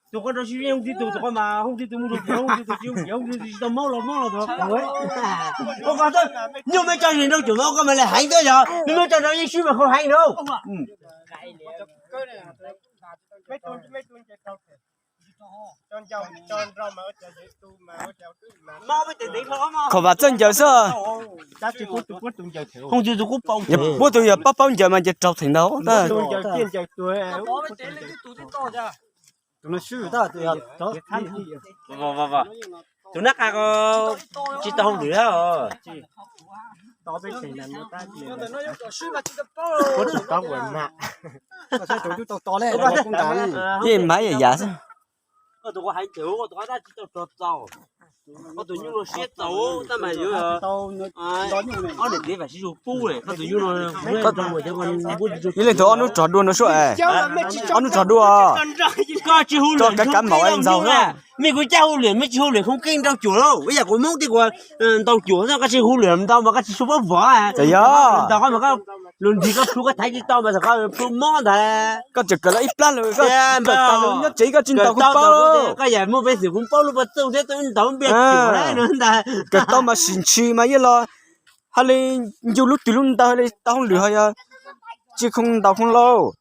Tus koj rau sib hoob tib tug, tus koj mas hoob tib tug mus rau tias hoob tib tug tsis hoob tib tug tsis tau maub los maub los tus. Koj nyuj mej tso nrau cuam mas koj mas li heev xwb yog, nws mej tso nrau yeej swb mas koj heev no. Kho vas txawj ncaws xwb. Puab tus yog paub paub ncaws mas ncaws raug theem ntau. Tus nab qa ko tsis tau hauj lwm os. Yeej mas yam yam xwb. Koj tus koj hais ncaws, koj tus koj tab tsis tau tso txaus. Koj tus nyuj no siab txaus tab mas yuav ob niam txiv vam sib zog pub, koj tus nyuj no. Yog li ntawd ob hnub rog dua no sub, ob hnub rog dua. Koj tsis hu lwm kav kav maum ntxaug na. Mej kuv caj hu lwm mej tsis hu lwm khoob keej nrau cuam lauj, ib yam kuv Hmoob tib kuv ntaus cuam xwb, koj tsis hu lwm ntau mas koj tsis tshua paub vov. Txawm yog ntau koj mas koj lug nrig koj plhu koj thaiv tsis tau mas txawm koj plhu mob ntag. Koj tseem kawm los ib plab lawm, koj kawm tau lawm nyob tsev koj tsis ntaus kuv paub. Koj yam muaj peev xwm kuv paub lub paj txuj thiab tau ib ntaus npias cuam ntag. Kawm tau mas sim ntshis mas yeej los hais li ncu lub twg lub ntawd li tau hauj lwm ho yog tsis khoom ntaus khoom lauj.